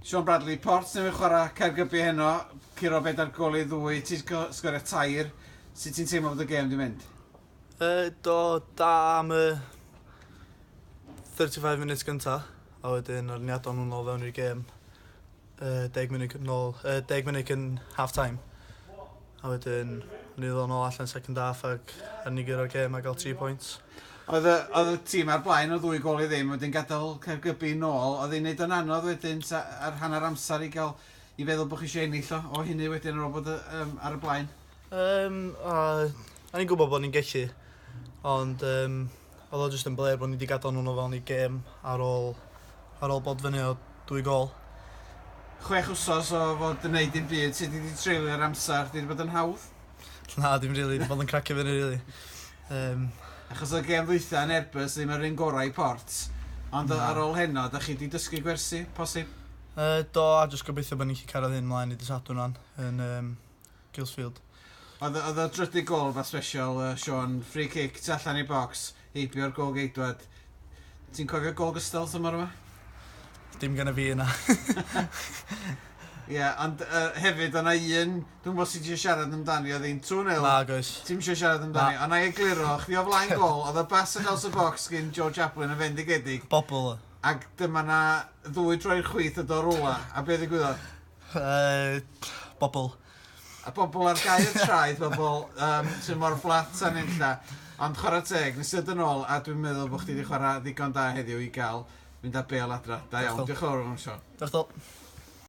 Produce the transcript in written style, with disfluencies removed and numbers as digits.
Sean Bradley, Port newydd chwarae Caergybi heno, curo 4 gôl i 2, ti'n sgorio 3. Sut ti'n teimlo bod y gêm di mynd? Do, da am y 35 minutes gynta, a wedyn ar ni adael nhw'n ôl fewn i'r gêm 10 munud nôl, 10 munud yn half time. A wedyn, ni ddod nôl allan second half ac ar ni guro'r gêm a gael 3 points. Oedd y tîm ar blaen o 2 gôl i ddim, wedyn gadael Caergybi nôl, oedd hi'n neud o'n anodd wedyn ar hanner amser i gael i feddwl bod chi eisiau ennill o hynny wedyn ar ôl bod ar y blaen? A ni'n gwybod bod ni'n gellu, ond oedd o jyst yn blêr bod ni wedi gadael nhw'n o fewn i gêm ar ôl bod fyny o 2 gôl. 6 wsos o fod yn neud dim byd, sut wedi treulio'r amser? Di wedi bod yn hawdd? Na, dim really, di bod yn cracio fyny, really. Achos oedd gêm ddwytha yn Airbus ddim yr un gorau i Port. Ond ar ôl heno, da chi wedi dysgu gwersi, posib? Do, a jyst gobeithio bod ni'n gallu cyrraedd hyn mlaen i dydd Sadwrn rwan yn Guilsfield. Oedd y drydydd gol fa special, Sean, free kick tu allan i box, heibio'r gol geidwad. Ti'n cofio gol gystal tymor yma? Dim gyda fi yna. Ie, yeah, ond hefyd o'na un, dwi'n gwybod sut ti'n siarad amdani, oedd hi'n 2-0. Na, goes. Ti'n eisiau siarad amdani, ond na i egluro, chdi o flaen gol, oedd y bas yn draws y box gyn Joe Chaplin yn fendigedig. Bobl. Ac dyma na ddwy droi'r chwith y dor rwla, a be ddigwyddodd? Bobl. A bobl ar gau y traed, bobl sy'n mor fflat a'n unlla. Ond chwarae teg, nes i ddod yn ôl, a dwi'n meddwl bod chdi wedi chwarae ddigon da heddiw i gael mynd â bêl adra. Da iawn, diolch yn fawr, Sean. Diolch.